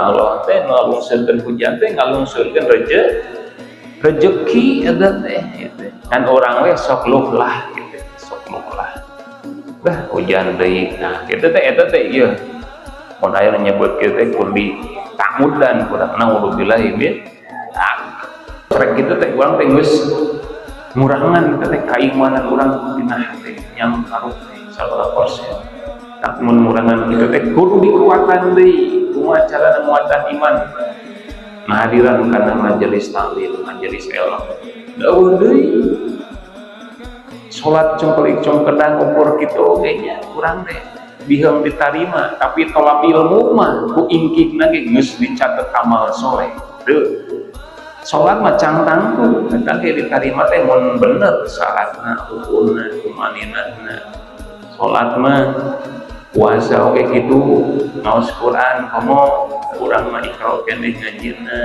Allah teh ngalungsurkeun hujan teh, ngalungsurkeun rejeki eta teh gitu. Kan urang we sok luh lah gitu, sok luh lah. Bah, hujan deui. Nah, kitu teh, eta teh ieu. Mun aya nu nyebut kitu teh kudu tamudan kurang, naudzubillah min. Rek kitu teh urang teh geus ngurangan kita teh keimanan urang dina hate yang karuh teh 100%. Tak mun ngurangan kitu teh kudu dikuatan deui. Kumaha cara nguatan iman? Ngahadiran kana majelis taklim, majelis ilmu. Euweuh deui salat cungkelik cungkedang ukur kitu oge nya kurang teh biheung ditarima, tapi tolab ilmu mah ku ingkikna ge geus dicatet amal soleh. Teu salat mah can tangtu eta ge ditarima teh mun bener syaratna, hukumna, tumaninahna. Salat mah, puasa oge kitu, ngaos Quran komo urang mah Iqra keneh ngajina,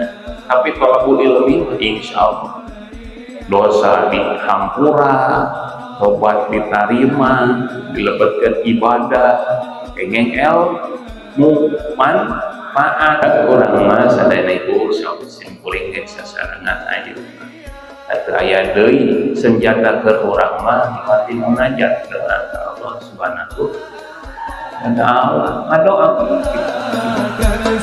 tapi tolabul ilmi mah insyaallah dosa dihampura, tobat ditarima, dilebetkeun ibadah, kengeng ilmu manfaat. Urang mah sadayana, Ibu, sok simkuring ge sasarengan aja. Atau aya deui senjata keur urang mah nikmati munajat dengan Allah Subhanahu wa Ta'ala, ngadoa. Agar